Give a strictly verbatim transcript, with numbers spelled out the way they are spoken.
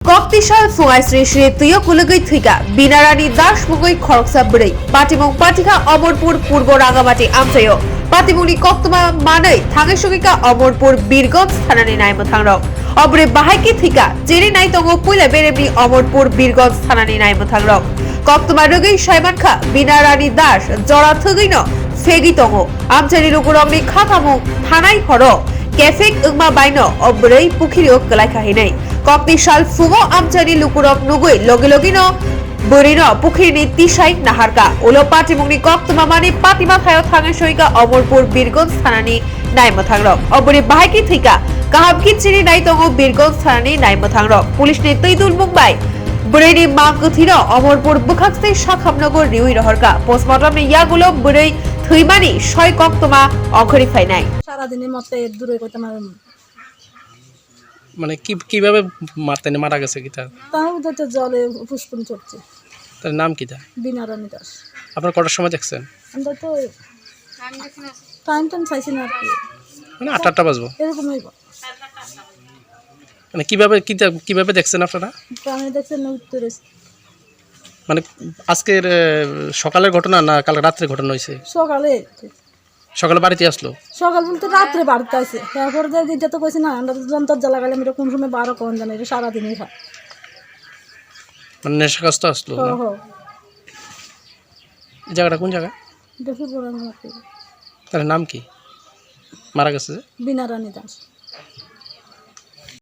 Koktisal phungai sri sri tuyo kulugwi thwika Binarani Das mungwi khoroksa bwrwi. Patimung patikha Omorpur Purbo Rangabati amchaio. Patimungni koktwma manwi thangwi songwika Omorpur Birgonj thanani naimwthangrok. O bwrwi bahaikhe thwika, chini nai tongo puila beremni Omorpur Birgonj thanani naimwthangrok. Koktwma rwgwi saimankha Binarani Das jora thwgwino phegwi tongo. Amchaini lukurokni kha khamung thanai horo kephek wngma baino o bwrwi pukhirio kwlaikha hinwi. Kokni sal phungo amchaini lukurok nugwi logi logino bwrwino pukhirini tisai naharka. Ulo patimungni koktwma mani patima thaio thangwi soika Omorpur Birgonj thanani naimwthangrok. O bwrwi bahaikhe thwika, kaham khe chini nai tongo Birgonj thanani naimwthangrok. Police ni twi dulmung bai bwrwini mang kwthwino Omorpur bwkhakstwi sakhamnogo riwi rohorka. Postmortem ni yagulo bwrwi thwimani soi koktwma ongkhorwi phainai. সারাদিনের মতো দূরে করতে পারবো না। মানে কি, কিভাবে মারতেন, মারা গেছে কিতা? তাও তো, তো জলে ফুসফুস চড়ছে। তার নাম কিতা? বিনা রানী দাস। আপনারা কটার সময় দেখছেন? আমরা তো টাইম টাইম চাইছি না আর কি। মানে আটটা, আটটা বাজবো। এরকমই বা। মানে কিভাবে, কিতা, কিভাবে দেখছেন আপনারা? তো আমি দেখছি না উত্তরে। মানে আজকের, এ, সকালের ঘটনা না কাল রাত্রে ঘটনা হয়েছে? সকালে। সকালে বাড়িতে আসলো? সকাল বলতে রাত্রে বাড়িতে আসে। তারপরে যে এটা তো কইছে না, আমরা তো যন্ত্র জ্বালা গেলাম, এটা কোন সময় বারো কোন জানে, এটা সারাদিনই হয়। মানে নেশাগ্রস্ত আসলো হ, না? হ। এই জায়গাটা কোন জায়গা? এটা কি বললাম আর কি? তার নাম কি? মারা গেছে যে? বিনা রানী দাস।